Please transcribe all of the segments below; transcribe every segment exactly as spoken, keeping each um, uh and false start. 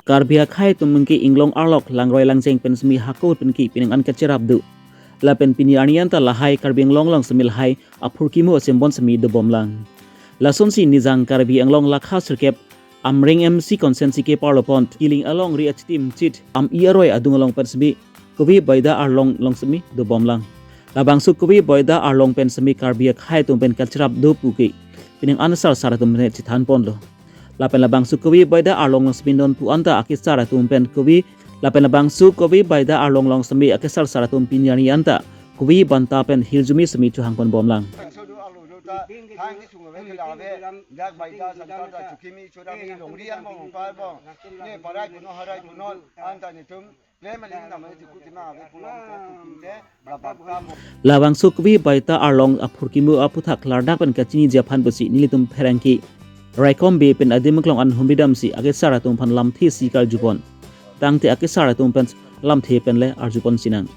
Karbi akhei atum ke inglong arlok langroi langjeng pen semi hako pen ke pining an kacherap do. Lapen pini arni anta lahai Karbi Anglong along semi lahai aphurkimo asembon semi dobomlang. Lasonsi Nijang Karbi Anglong lakha sirkep Amreng M C constituency ke parlopon Kiling alongri achitim chit Am-i aroi adung along pen semi Kove Baida Arlong along semi dobomlang. Labangso Kove Baida Arlong pen semi Karbi akhei atum pen kacherap do pu ke pining an sarsar atum pen chethanponlo. Lapen labangso Kove Baida Arlong along semi non pu anta akesar atum pen kove, lapen labangso Kove Baida Arlong along semi akesar sar atum pini arni anta kove banta pen hirjume semi chohangponbomlang. Labangso Kove Baida Arlong aphurkimo aputhak klardak pen kachiniji aphan pusi nelitum pherangke raikom be pen adim aklong an humri damsi akesar atum aphan lamthe si karjupon. Tangte akesar atum pen lamthe pen le arjupon sinang.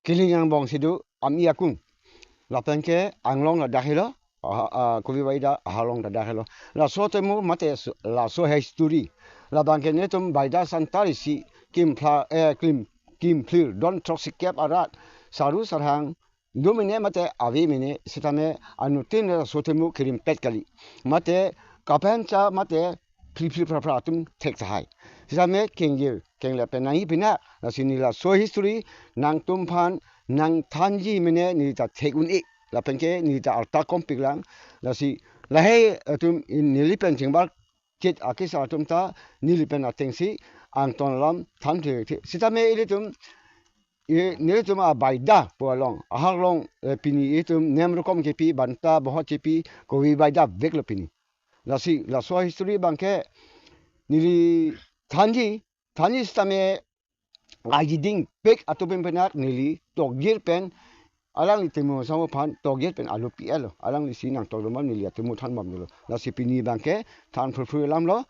Kiling angbong si do Am-i akung. Lapen ke anglong ladak helo, ah, ah, Kove Baida Arlong ladak helo. Laso atemo mate s-, laso history. Labang ke netum Baida Santa isi kimphla, eh, kim, kimphlir don throksi kep arat saru sarhang do mene mate ave mene sitame anuttin laso atemo kerimpet kali. Mate kapencha mate phli phli phra phra atum thek tahai. Sitame kengir kenglep pen nangji pina, lasi neli laso history nangtum aphan nangthanji mene neli ta thek un-e. Lapen ke neli ta arta kompiklang. Lasi lahai atum in neli pen chingbar chit akesar atum ta neli pen atengsi angton alam than the the. Sitame ilitum, i, nelitum a Baida pu along, ahak along, eh, pini itum nem rokom kepi, banta bohot kepi, Kove Baida veklo pini. Lasi, laso history abang ke neli thanji, thanji sitame aji dingpek atum pen penak neli tokjir pen alangli atemo asong aphan tokjir pen alu pi-etlo. Alanglisi nangtokdun ma neli atemo thanbomlo. Lasi pini abang ke than phurphur alamlo.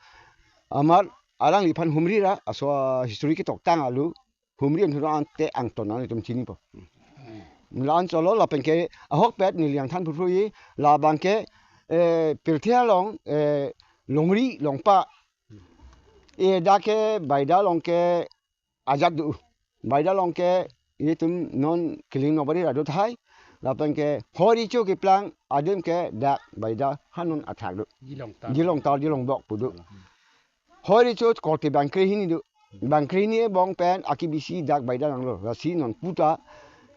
Amat alangliphan humri ra aso history ketoktang alu humri an thura ante angton an itum chinipo. La-an cholo lapen ke ahokpet neli nangthan phurphurji labang ke, eh, pirthe along, eh, longri longpa. Eh, dak ke Baida along ke ajat do. Baida along ke itum non Kiling nokbari ra do tahai. Lapen ke hori cho keplang adim ke dak Baida hanon athak do. Dilong tar. Dilong tar, dilong bok pu do. Hori cho korte bangkre hini do. Bangkre hini bong pen akibi si dak Baida nanglo. Lasi non puta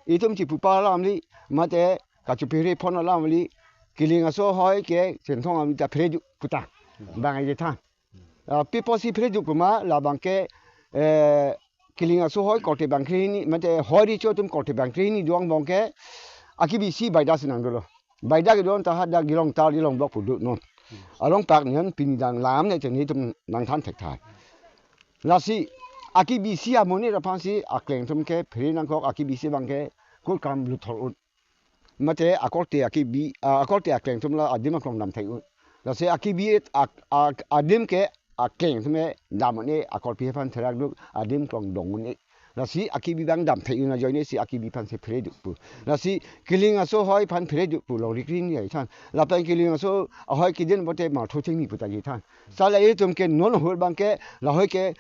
itum chipupa alamli mate kachuphere phon alamli Kiling aso hoi ke Chinthong alamli ta phere do puta. Bang aje than. Ah, pi apotsi phere do puma labang ke, eh, Kiling aso hoi korte bangkre hini, mate hori cho atum korte bangkre hini do angbong ke akibi si Baida si nang dolo. Baida kedo anta hadak dilong tar dilong bok pu do non. Along pak nian pini dang lam ne cheni atum nangthan thekthai. Lasi akibi si amonit aphansi akleng atum ke phere nangkok, akibi si abang ke kurkam luthor un. Mate akorte akibi, ah, akorte akleng atum la adim aklong dam thek un. Lasi akibi et ak, ak, adim ke akleng atum e dam un-e, akorpi aphan therak duk adim aklong dong un-e. Lasi akibi abang dam thek un ajoine si akibi aphansi phere duk pu. Lasi Kiling aso hoi aphan phere duk pu longri kre hini ai than. Lapen Kiling aso ahoi kedin pote martho chingni pu ta ji than. Sala itum ke non ahut abang ke lahoi ke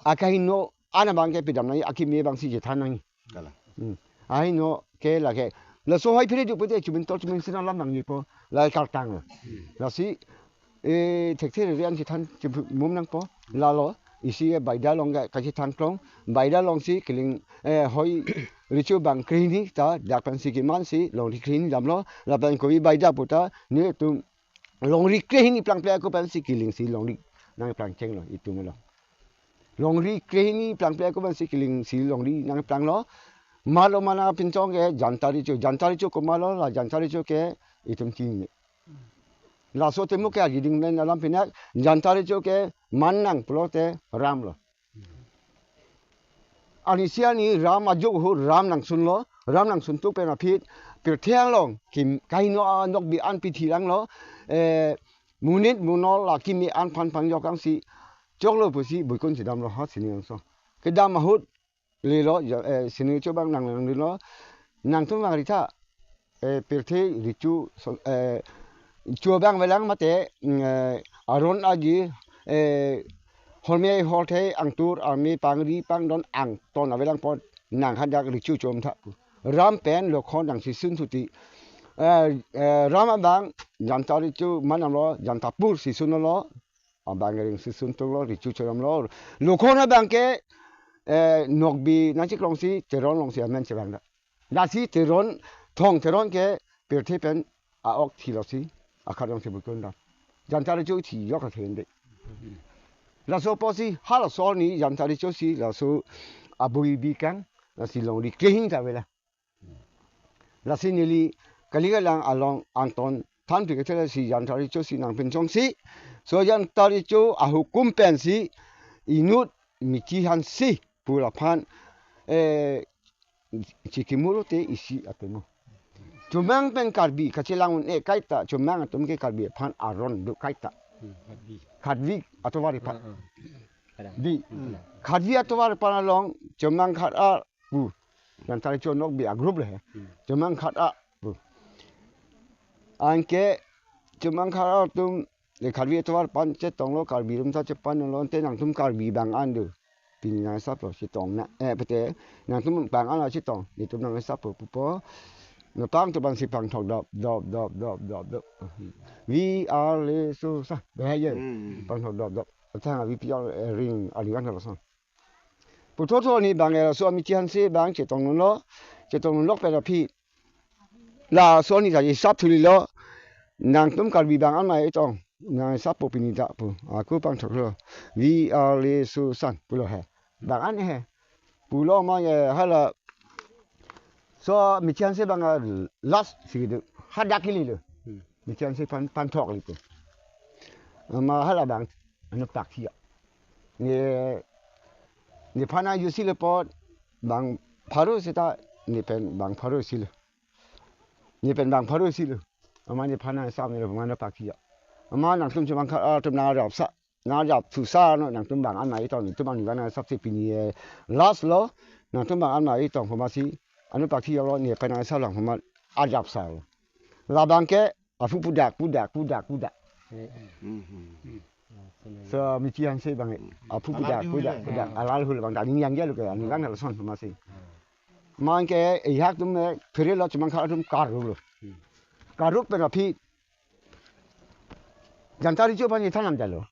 akahingno an abang ke pidam nangji, akimi abang si chethan nangji. Kalang. Hmm. Ahingno ke lake. Laso hoi phere duk pote chumin tor chumin sina lam nangjipo. Lai kartang. Hmm. Lasi, eh, thekthe rere an chethan chimum nangpo. Lalo, isi e Baida along ke kachethang klong. Baida along si Kiling, eh, hoi recho bangkre hini ta dak pensi keman si longri kre hini damlo. Lapen Kove Baida puta netum longri kre hini plangple ako pensi Kiling si longri nangplang chenglo itum lo. Longri kre hini plangple ako pensi Kiling si longri nangplanglo. Malo mana pinchong ke Janta Recho, Janta Recho komatlo, la Janta Recho ke itum chini. Laso atemo ke aji ding pen alam pinak Janta Recho keman nang pulote Ram lo. Arnisi arni Ram ajuk ahut Ram nangsunlo, Ram nangsun tuk pen aphi pirthe along kim kahingno anokbi an pithi langlo, eh, monit monol akimi an aphan pangjok angsi choklo pusi buikun chedamlo ha sining aso. Kedam ahut lelo, ja, eh, sining cho abang nang nang lelo, nangtum vangri tha, eh, pirthe recho so, eh, Cho abang avelang mate, mm, eh, aron aji, eh, horme horthe angtur arme pangri pangdon angton avelang apot nang hadak recho chom tha pu. Ram pen Lokhon nang sisun thuti. Eh, eh, Ram abang Janta recho manamlo, Jantapur sisunlo. Abang ring sisun tunglo, recho chomlo. Lokhon abang ke, eh, Nokbi nangchiklongsi Teron alongsi amen chevang da. Lasi Teron, Thong Teron ke pirthe pen a-ok thilosi, akhat alongsi bukun da. Janta recho thi yok athe ende. Laso apotsi, halaso arni Janta recho si, laso abui bikang, lasi longri krehing ta avela. Lasi neli kali kalang along angton than pi kethela si Janta recho si nangpinchongsi. So Janta recho ahukum pensi inut Michi Hanse pu aphan, eh, chikimuro te isi atemo. Chomang pen Karbi kachelang un-e kaita, Chomang atum ke Karbi aphan aron do kaita. Hmm, Karbi. Karbi atovar aphan. Ah, ah. Kadang. Di. Hmm. Karbi atovar aphan along Chomang khat-ar pu. Janta recho Nokbi a-group le he. Hmm. Chomang khat-ar pu. Anke Chomang khat-ar atum le Karbi atovar aphan chetonglo, Karbi atum ta chepanlo, ante nangtum Karbi bang an do. Pini nang hisap lo chetong na, eh, pute, nangtum bang an lo chetong, netum nang hisap lo pupo. Notang tu bang si pangthok dop, dop, dop, dop, dop, dop. We are le so sa, behavior. Hmm. Pangthok dop, dop. Atang we are, eh, ring, ali kan lo sa. Puthotho ni bang, eh, so Michi Hanse bang chetongdunlo, chetongdunlo pen aphi. Laso arni ta hisap thulilo. Nangtum Karbi bang an ma chetong. Nang hisap po pini ta pu. Ako pangthoklo. We are le so san pulo he. Bang an he. Pulo ma ye hala. So Michi Hanse bang, eh, last si do. Hadak kelilo. Hmm. Michi Hanse pan, pangthok li pu. Ama hala bang anu pakhi ya. Ne, nephan nang jutsi le apot bang pharo seta, ne pen bang pharo silo. Ne pen bang pharo silo. Ama nephan nang sam ne lo mane pakhi ya. Ama nangtum Chomang khat-ar atum nang arjap sa. Nang arjap thu sa no nangtum bang an ma chetong, netum bang ni bang nang hisap si pini, eh, last lo. Nangtum bang an ma chetong puma si. Anu pakhi ya lo, ne pen nang hisap lang puma arjap sa lo. Labang ke aphu pudak, pudak, pudak, pudak. Hmm, hmm. So Michi Hanse bang, aphu pudak, pudak, pudak. Alal hul bang ta ning yang dia lo ke, ani kan lason puma si. Mane ke, eh, hak atum, eh, phere lo Chomang khat-ar atum karuk lo. Karuk pen aphi Janta recho aphan chethan nam jalo.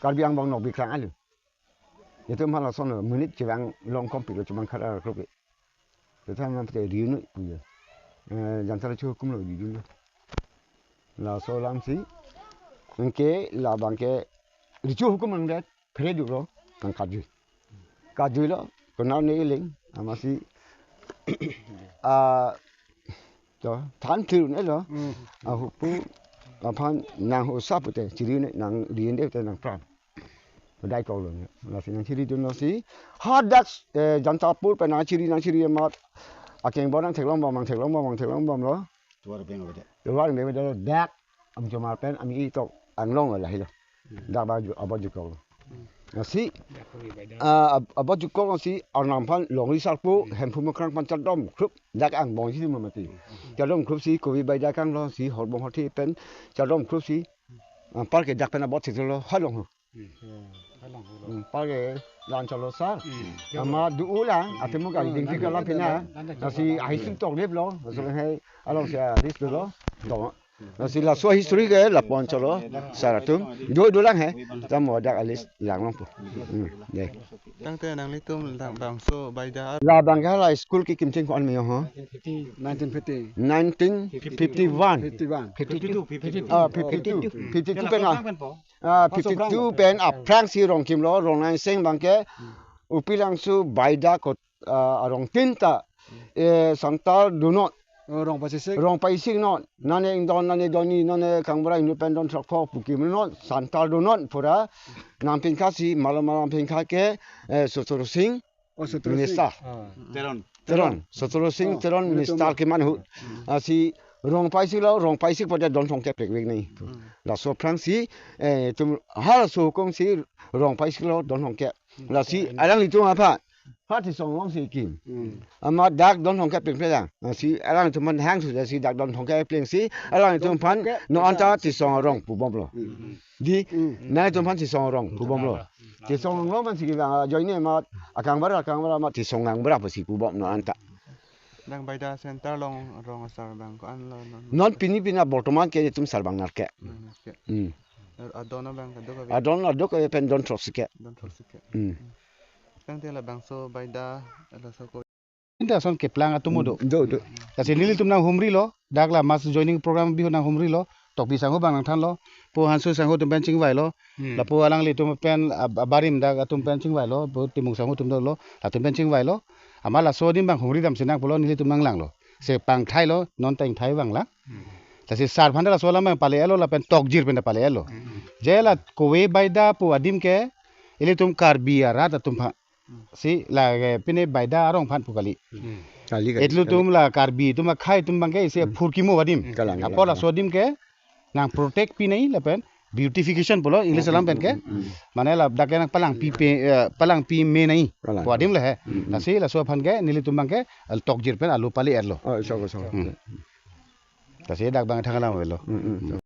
Karbi angbong Nokbi klang alo. Netum halason lo, monit chevang long kompik lo Chomang khat-ar group ke. Chethan nam pute riu noi pu ya. Eh, Janta recho ahukum lo riu noi. Laso alam si. Anke labang ke recho ahukum nang det. Phere duk lo, nang kajui. Kajui lo, konat ne iling, amatsi. Ah, to, than thir ne lo. Hmm. Ahupu, aphan nang hisap pute, chiri ne, nang ri un-e te nang pran. Dai kok lo ne. Lasi nang chiridunlo si. Hadak, eh, Jantapur pen nang chiri, nang chiri amat. Akeng bo nang theklong bom, nang theklong bom, nang theklong bom lo. Tuar beng beda. Tuar beng beda lo dak. Amchomar pen ami itok anglong lo lahai lo. Hmm. Dak ba ju, abot jukok lo. Hmm. Lasi, dak kami beda. Ah, ab-, abot jukok lo si Arnam aphan longri sarpo, hmm, Hemphu Makrang aphan chardom khrup, dak angbong si mati. Hmm. Chardom khrup si kovi bai dak anglo si horbong horthe pen chardom khrup si, ah, par ke dak pen abot si lo halong ho. Hmm. Hmm, page lan chalo sar. Hmm. Ama do ulang, atemu kali ding tiga lam pina. Lasi ahi sim tok lip lo, so hai along sia ris lo. Dong. Lasi laso history ke lapon chalo sar atum. Do do lang he. Tam wadak alis lang long po. Hmm. Dei. Tangte nanglitum labangso baida. Labang ke hala school kekim cheng ko-an me ho. Nineteen fifty. Nineteen fifty-one. Fifty-one. Fifty-two, fifty-two. Ah, fifty-two. Fifty-two pen a. Ah, fifty-two pen aphrangsi rong kimlo, rong nangseng abangke, hmm, Upilangso baida kot, ah, arong tin ta, eh, Santal donon. Oh, rong paisik. Rong paisik non. Nane ingdon, nane doni, nane kangbura inut pen don throkkok pu kimlo non. Santal donon pura. Nangpingkha si, malo malo nangpingkha ke, eh, Sotro Sing. Oh, Sotro Sing. Minister. Ah. Teron. Teron. Sotro Sing, oh, Teron, Minister keman ahut. Hmm. Ah, si rong paisik lo, rong paisik pada don throkkok plek vek nai. Hmm. Laso aphrangsi, eh, netum halaso ahukum si rong paisik lo don throkkok. Hmm. Lasi alanglitum aphan Ha Tisong alongsi kim. Hmm. Amat dak Donthong ke plengple lang. Lasi alanglitum aphan hang suja si dak Donthong ke plengsi alanglitum aphan Donthong ke non anta plengple. Tisong arong pubomlo. Hmm. Di, Hmm. nanglitum aphan Tisong arong pubomlo. Hmm. Tisong arong man si kevang ajoine amat akang bar akang bar amat Tisong nang bar pusi pubom non anta. Nang Baida center along arong asar abang ko-an lo non. Non pini pini bortoman ke itum sarbang nar ke. Hmm, oke. Hmm. Adon abang kadokave. Adon adokave pen don throksi ke. Don throksi ke. Hmm. Tangte labangso Baida laso ko. Inta ason keplang atum do. Hmm, do, do. Lasi nelitum nanghumrilo, dak la mass joining program bihu nanghumrilo, Tokbi sangho abang nangthanlo, po Hansu sangho atum pen chingvailo, Hmm. lapu alanglitum pen ab-, abarim dak atum pen chingvailo, po Timung sangho atum dolo, latum pen chingvailo, amat laso adim abang humri damsi nangpulo nelitum nanglanglo. Se pangthailo, non ta ingthai abang lang. Hmm. Lasi sar aphan ta laso alam abang pale-etlo lapen tokjir pen ta pale-etlo. Hmm. Je la kove Baida pu adim ke, ilitum Karbi arat atum aphan. Hmm. Si la ke pine Baida arong aphan pu kali. Hmm. Kali, kali, Ilitum kali. la Karbi atum akhei atum abang ke isi Hmm. phurkimo adim. Hmm, kalang, Apot kalang. laso adim ke nang protect pinei lapen beautification pulo English Hmm, alam pen ke. hmm, hmm, hmm. Mane la dak ke nang palangpi pe, eh, palangpi menei. Kalang. Pu adim le he. Hmm, hmm. Lasi laso aphan ke nelitum abang ke, eh, tokjir pen alo pale-etlo. Oh, so, so. Hmm. Lasi dak abang thang alam avelo. Hmm, hmm.